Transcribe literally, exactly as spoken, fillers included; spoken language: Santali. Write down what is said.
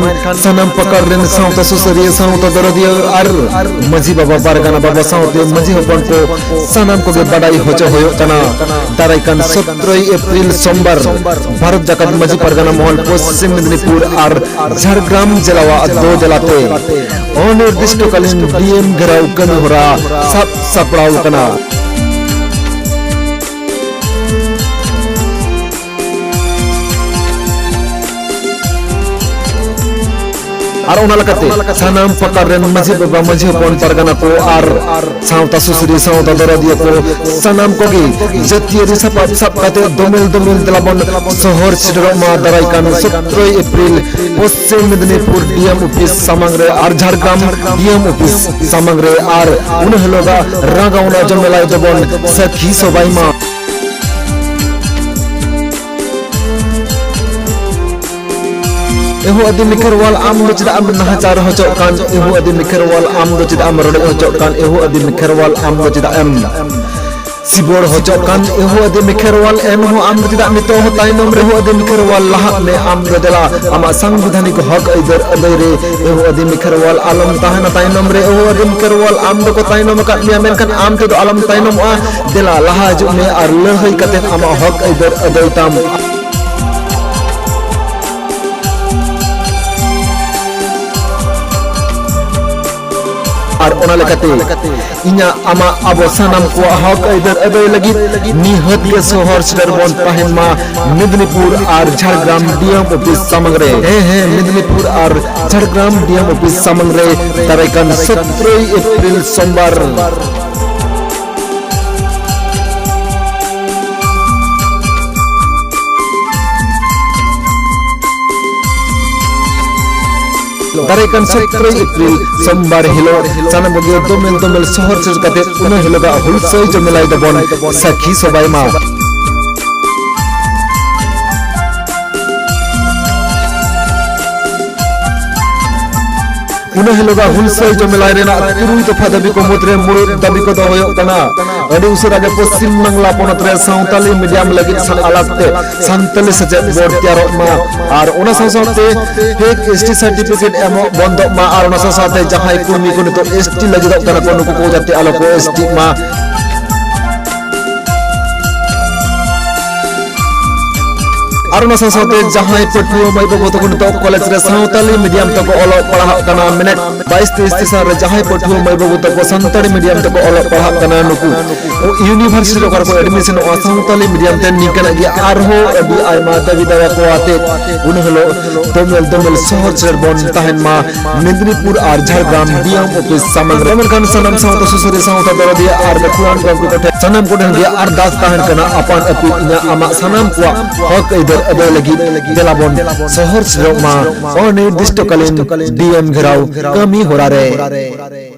ᱢᱮᱱᱠᱷᱟᱱ ᱥᱟᱱᱟᱢ ᱯᱟᱠᱟᱲ ᱨᱮᱱ ᱥᱟᱶᱛᱟ ᱥᱩᱥᱟᱹᱨᱤᱭᱟᱹ, ᱥᱟᱶᱛᱟ ᱫᱚᱨᱚᱫᱤᱭᱟᱹ ᱟᱨ ᱢᱟᱹᱡᱷᱤ ᱵᱟᱵᱟ, ᱯᱟᱨᱜᱟᱱᱟ ᱵᱟᱵᱟ ᱥᱟᱶᱛᱮ ᱢᱟᱹᱡᱷᱤ ᱦᱚᱯᱚᱱ ᱠᱚ ᱥᱟᱱᱟᱢ ᱠᱚᱜᱮ ᱵᱟᱰᱟᱭ ᱦᱚᱪᱚ ᱦᱩᱭᱩᱜ ᱠᱟᱱᱟ, ᱫᱟᱨᱟᱭ ᱠᱟᱱ ᱥᱚᱛᱨᱚᱭ ᱮᱯᱨᱤᱞ ᱥᱳᱢᱵᱟᱨ ᱵᱷᱟᱨᱚᱛ ᱡᱟᱠᱟᱛ ᱢᱟᱹᱡᱷᱤ ᱯᱟᱨᱜᱟᱱᱟ ᱢᱚᱦᱚᱞ ᱯᱚᱥᱪᱤᱢ ᱢᱮᱫᱽᱱᱤᱯᱩᱨ ᱟᱨ ᱡᱷᱟᱲᱜᱨᱟᱢ ᱡᱮᱞᱟᱣᱟᱜ ᱫᱚ ᱡᱮᱞᱟᱛᱮ ᱚᱱᱤᱨᱫᱤᱥᱴᱚᱠᱟᱞᱤᱱ ᱰᱤ ᱮᱢ ᱜᱷᱮᱨᱟᱣ ᱠᱟᱹᱢᱤ ᱦᱚᱨᱟ ᱥᱟᱵ ᱥᱟᱯᱲᱟᱣ ᱠᱟᱱᱟ᱾ ᱟᱨ ᱚᱱᱟ ᱞᱮᱠᱟᱛᱮ ᱥᱟᱱᱟᱢ ᱯᱟᱠᱟᱲ ᱨᱮᱱ ᱢᱟᱹᱡᱷᱤ ᱵᱟᱵᱟ, ᱢᱟᱹᱡᱷᱤ ᱦᱚᱯᱚᱱ, ᱯᱟᱨᱜᱟᱱᱟ ᱠᱚ ᱟᱨ ᱥᱟᱶᱛᱟ ᱥᱩᱥᱟᱹᱨᱤᱭᱟᱹ, ᱥᱟᱶᱛᱟ ᱫᱚᱨᱚᱫᱤᱭᱟᱹ ᱠᱚ ᱥᱟᱱᱟᱢ ᱠᱚᱜᱮ ᱡᱟᱹᱛᱤᱭᱟᱹᱨᱤ ᱥᱟᱯᱟᱵ ᱥᱟᱵ ᱠᱟᱛᱮ ᱫᱚᱢᱮᱞ ᱫᱚᱢᱮᱞ ᱫᱮᱞᱟ ᱵᱚᱱ ᱥᱚᱦᱚᱨ ᱥᱮᱴᱮᱨᱚᱜ ᱢᱟ ᱫᱟᱨᱟᱭ ᱠᱟᱱ ᱥᱚᱛᱨᱚᱭ ᱮᱯᱨᱤᱞ ᱯᱚᱥᱪᱤᱢ ᱢᱮᱫᱽᱱᱤᱯᱩᱨ ᱰᱤ ᱮᱢ ᱚᱯᱷᱤᱥ ᱥᱟᱢᱟᱝ ᱨᱮ ᱟᱨ ᱡᱷᱟᱲᱜᱨᱟᱢ ᱰᱤ ᱮᱢ ᱚᱯᱷᱤᱥ ᱥᱟᱢᱟᱝ ᱨᱮ᱾ ᱟᱨ ᱩᱱ ᱦᱤᱞᱳᱜᱟᱜ ᱨᱟᱸᱜᱟᱣᱱᱟ ᱡᱚᱢᱮᱞᱟᱭ ᱫᱚᱵᱚᱱ ᱥᱟᱹᱠᱷᱤ ᱥᱚᱵᱷᱟᱭ ᱢᱟ᱾ ᱮᱦᱳ ᱟᱹᱫᱤᱢ ᱠᱷᱮᱨᱣᱟᱞ, ᱟᱢ ᱫᱚ ᱪᱮᱫᱟᱜ ᱮᱢ ᱱᱟᱦᱟᱪᱟᱨ ᱦᱚᱪᱚᱜ ᱠᱟᱱ? ᱮᱦᱳ ᱟᱹᱫᱤᱢ ᱠᱷᱮᱨᱣᱟᱞ, ᱟᱢ ᱫᱚ ᱪᱮᱫᱟᱜ ᱮᱢ ᱨᱚᱰᱚᱡ ᱦᱚᱪᱚᱜ ᱠᱟᱱ? ᱮᱦᱳ ᱟᱹᱫᱤᱢ ᱠᱷᱮᱨᱣᱟᱞ, ᱟᱢ ᱫᱚ ᱪᱮᱫᱟᱜ ᱮᱢ ᱥᱤᱵᱚᱲ ᱦᱚᱪᱚᱜ ᱠᱟᱱ? ᱮᱦᱳ ᱟᱹᱫᱤᱢ ᱠᱷᱮᱨᱣᱟᱞ, ᱮᱱᱦᱚᱸ ᱟᱢ ᱫᱚ ᱪᱮᱫᱟᱜ ᱱᱤᱛᱚᱜ ᱦᱚᱸ ᱛᱟᱭᱱᱚᱢ ᱨᱮ? ᱮᱦᱳ ᱟᱹᱫᱤᱢ ᱠᱷᱮᱨᱣᱟᱞ, ᱞᱟᱦᱟᱜ ᱢᱮ ᱟᱢ ᱫᱚ ᱫᱮᱞᱟ, ᱟᱢᱟᱜ ᱥᱟᱝᱵᱤᱫᱷᱟᱱᱤᱠ ᱦᱚᱠ ᱟᱹᱭᱫᱟᱹᱨ ᱟᱹᱫᱟᱹᱭ ᱨᱮ᱾ ᱮᱦᱳ ᱟᱹᱫᱤᱢ ᱠᱷᱮᱨᱣᱟᱞ, ᱟᱞᱚᱢ ᱛᱟᱦᱮᱱᱟ ᱛᱟᱭᱱᱚᱢ ᱨᱮ᱾ ᱮᱦᱳ ᱟᱹᱫᱤᱢ ᱠᱷᱮᱨᱣᱟᱞ, ᱟᱢ ᱫᱚᱠᱚ ᱛᱟᱭᱱᱚᱢ ᱟᱠᱟᱫ ᱢᱮᱭᱟ, ᱢᱮᱱᱠᱷᱟᱱ ᱟᱢ ᱛᱮᱫᱚ ᱟᱞᱚᱢ ᱛᱟᱭᱱᱚᱢᱚᱜᱼᱟ᱾ ᱫᱮᱞᱟ ᱞᱟᱦᱟ ᱦᱤᱡᱩᱜ ᱢᱮ ᱟᱨ ᱞᱟᱹᱲᱦᱟᱹᱭ ᱠᱟᱛᱮ ᱟᱢᱟᱜ ᱦᱚᱠ ᱟᱹᱭᱫᱟᱹᱨ ᱟᱹᱫᱟᱹᱭ ᱛᱟᱢ᱾ ᱟᱨ ᱚᱱᱟ ᱞᱮᱠᱟᱛᱮ ᱤᱧᱟᱜ ᱟᱢᱟᱜ ᱟᱵᱚ ᱥᱟᱱᱟᱢ ᱠᱚᱣᱟᱜ ᱦᱚᱠ ᱟᱹᱭᱫᱟᱹᱨ ᱟᱹᱫᱟᱹᱭ ᱞᱟᱹᱜᱤᱫ ᱱᱤᱦᱟᱹᱛ ᱜᱮ ᱥᱚᱦᱚᱨ ᱥᱮᱴᱮᱨ ᱵᱚᱱ ᱛᱟᱦᱮᱱ ᱢᱟ ᱢᱮᱫᱽᱱᱤᱯᱩᱨ ᱟᱨ ᱡᱷᱟᱲᱜᱨᱟᱢ ᱰᱤ ᱮᱢ ᱚᱯᱷᱤᱥ ᱥᱟᱢᱟᱝ ᱨᱮ᱾ ᱦᱮᱸ, ᱦᱮᱸ, ᱢᱮᱫᱽᱱᱤᱯᱩᱨ ᱟᱨ ᱡᱷᱟᱲᱜᱨᱟᱢ ᱰᱤ ᱮᱢ ᱚᱯᱷᱤᱥ ᱥᱟᱢᱟᱝ ᱨᱮ ᱫᱟᱨᱟᱭ ᱠᱟᱱ ᱥᱚᱛᱨᱚᱭ ᱮᱯᱨᱤᱞ ᱥᱳᱢᱵᱟᱨ᱾ ᱫᱟᱨᱟᱭ ᱠᱟᱱ ᱥᱚᱛᱨᱚᱭ ᱮᱯᱨᱤᱞ ᱥᱳᱢᱵᱟᱨ ᱦᱤᱞᱳᱜ ᱥᱟᱱᱟᱢ ᱠᱚᱜᱮ ᱫᱚᱢᱮᱞ ᱫᱚᱢᱮᱞ ᱥᱚᱦᱚᱨ ᱥᱮᱴᱮᱨ ᱠᱟᱛᱮ ᱩᱱᱟᱹ ᱦᱤᱞᱳᱜᱟᱜ ᱦᱩᱞᱥᱟᱹᱭ ᱡᱚᱢᱮᱞᱟᱭ ᱫᱚᱵᱚᱱ ᱥᱟᱹᱠᱷᱤ ᱥᱚᱵᱷᱟᱭ ᱢᱟ᱾ ᱤᱱᱟᱹ ᱦᱤᱞᱳᱜᱟᱜ ᱦᱩᱞᱥᱟᱹᱭ ᱡᱚᱢᱮᱞᱟᱭ ᱨᱮᱱᱟᱜ ᱛᱩᱨᱩᱭ ᱫᱚᱯᱷᱟ ᱫᱟᱹᱵᱤ ᱠᱚ ᱢᱩᱫᱽᱨᱮ ᱢᱩᱲᱩᱫ ᱫᱟᱹᱵᱤ ᱠᱚᱫᱚ ᱦᱩᱭᱩᱜ ᱠᱟᱱᱟ, ᱟᱹᱰᱤ ᱩᱥᱟᱹᱨᱟ ᱜᱮ ᱯᱚᱥᱪᱤᱢ ᱵᱟᱝᱞᱟ ᱯᱚᱱᱚᱛ ᱨᱮ ᱥᱟᱶᱛᱟᱞᱤ ᱢᱤᱰᱤᱭᱟᱢ ᱞᱟᱹᱜᱤᱫ ᱥᱟ-, ᱟᱞᱟᱜᱽ ᱛᱮ ᱥᱟᱱᱛᱟᱞᱤ ᱥᱮᱪᱮᱫ ᱵᱳᱨᱰ ᱛᱮᱭᱟᱨᱚᱜ ᱢᱟ ᱟᱨ ᱚᱱᱟ ᱥᱟᱶ ᱥᱟᱶᱛᱮ ᱯᱷᱮᱠ ᱮᱥ ᱴᱤ ᱥᱟᱨᱴᱤᱯᱷᱤᱠᱮᱴ ᱮᱢᱚᱜ ᱵᱚᱱᱫᱚᱜ ᱢᱟ ᱟᱨ ᱚᱱᱟ ᱥᱟᱶ ᱥᱟᱶᱛᱮ ᱡᱟᱦᱟᱸᱭ ᱠᱩᱲᱢᱤ ᱠᱚ ᱱᱤᱛᱚᱜ ᱮᱥ ᱴᱤ ᱞᱟᱹᱜᱤᱫᱚᱜ ᱠᱟᱱᱟ ᱠᱚ, ᱱᱩᱠᱩ ᱠᱚ ᱡᱟᱛᱮ ᱟᱞᱚ ᱠᱚ ᱮᱥ ᱴᱤᱜ ᱢᱟ᱾ ᱟᱨ ᱚᱱᱟ ᱥᱟᱶ ᱥᱟᱶᱛᱮ ᱡᱟᱦᱟᱸᱭ ᱯᱟᱹᱴᱷᱩᱣᱟᱹ ᱢᱟᱹᱭ ᱵᱟᱹᱵᱩ ᱛᱟᱠᱚ ᱱᱤᱛᱚᱜ ᱠᱚᱞᱮᱡᱽ ᱨᱮ ᱥᱟᱶᱛᱟᱞᱤ ᱢᱤᱰᱤᱭᱟᱢ ᱛᱮᱠᱚ ᱚᱞᱚᱜ ᱯᱟᱲᱦᱟᱜ ᱠᱟᱱᱟ, ᱢᱮᱱᱮᱫ ᱵᱟᱭᱤᱥ ᱛᱮᱭᱤᱥ ᱛᱮᱥᱟᱨ ᱨᱮ ᱡᱟᱦᱟᱸᱭ ᱯᱟᱹᱴᱷᱩᱣᱟᱹ ᱢᱟᱹᱭ ᱵᱟᱹᱵᱩ ᱛᱟᱠᱚ ᱥᱟᱱᱛᱟᱲᱤ ᱢᱤᱰᱤᱭᱟᱢ ᱛᱮᱠᱚ ᱚᱞᱚᱜ ᱯᱟᱲᱦᱟᱜ ᱠᱟᱱᱟ, ᱱᱩᱠᱩ ᱤᱭᱩᱱᱤᱵᱷᱟᱨᱥᱤᱴᱤ ᱨᱮ ᱚᱠᱟ ᱨᱮᱠᱚ ᱮᱰᱢᱤᱥᱚᱱᱚᱜᱼᱟ ᱥᱟᱶᱛᱟᱞᱤ ᱢᱤᱰᱤᱭᱟᱢ ᱛᱮ, ᱱᱤᱝᱠᱟᱱᱟᱜ ᱜᱮ ᱟᱨᱦᱚᱸ ᱟᱹᱰᱤ ᱟᱭᱢᱟ ᱫᱟᱹᱵᱤ ᱫᱟᱣᱟ ᱠᱚ ᱟᱛᱮ ᱩᱱ ᱦᱤᱞᱳᱜ ᱫᱚᱢᱮᱞ ᱫᱚᱢᱮᱞ ᱥᱚᱦᱚᱨ ᱥᱮᱴᱮᱨ ᱵᱚᱱ ᱛᱟᱦᱮᱱ ᱢᱟ ᱢᱮᱫᱽᱱᱤᱯᱩᱨ ᱟᱨ ᱡᱷᱟᱲᱜᱨᱟᱢ ᱰᱤ ᱮᱢ ᱚᱯᱷᱤᱥ ᱥᱟᱢᱟᱝ ᱨᱮ᱾ ᱢᱮᱱᱠᱷᱟᱱ ᱥᱟᱱᱟᱢ ᱥᱟᱶᱛᱟ ᱥᱩᱥᱟᱹᱨᱤᱭᱟᱹ, ᱥᱟᱶᱛᱟ ᱫᱚᱨᱚᱫᱤᱭᱟᱹ ᱟᱨ ᱜᱟᱹᱠᱷᱩᱲᱟᱱ ᱜᱚᱢᱠᱮ ᱠᱚᱴᱷᱮᱱ, ᱥᱟᱱᱟᱢ ᱠᱚᱴᱷᱮᱱ ᱜᱮ ᱟᱨᱫᱟᱥ ᱛᱟᱦᱮᱱ ᱠᱟᱱᱟ, ᱟᱯᱟᱱ ᱟᱹᱯᱤᱱ ᱤᱧᱟᱹᱜ ᱟᱢᱟᱜ ᱥᱟᱱᱟᱢ ᱠᱚᱣᱟᱜ ᱦᱚᱠ ᱟᱹᱭᱫᱟᱹᱨ ᱟᱹᱫᱟᱹᱭ ᱞᱟᱹᱜᱤᱫ ᱫᱮᱞᱟ ᱵᱚᱱ ᱥᱚᱦᱚᱨ ᱥᱮᱴᱮᱨᱚᱜ ᱢᱟ ᱚᱱᱤᱨᱫᱤᱥᱴᱚᱠᱟᱞᱤᱱ ᱰᱤ ᱮᱢ ᱜᱷᱮᱨᱟᱣ ᱠᱟᱹᱢᱤ ᱦᱚᱨᱟ ᱨᱮ᱾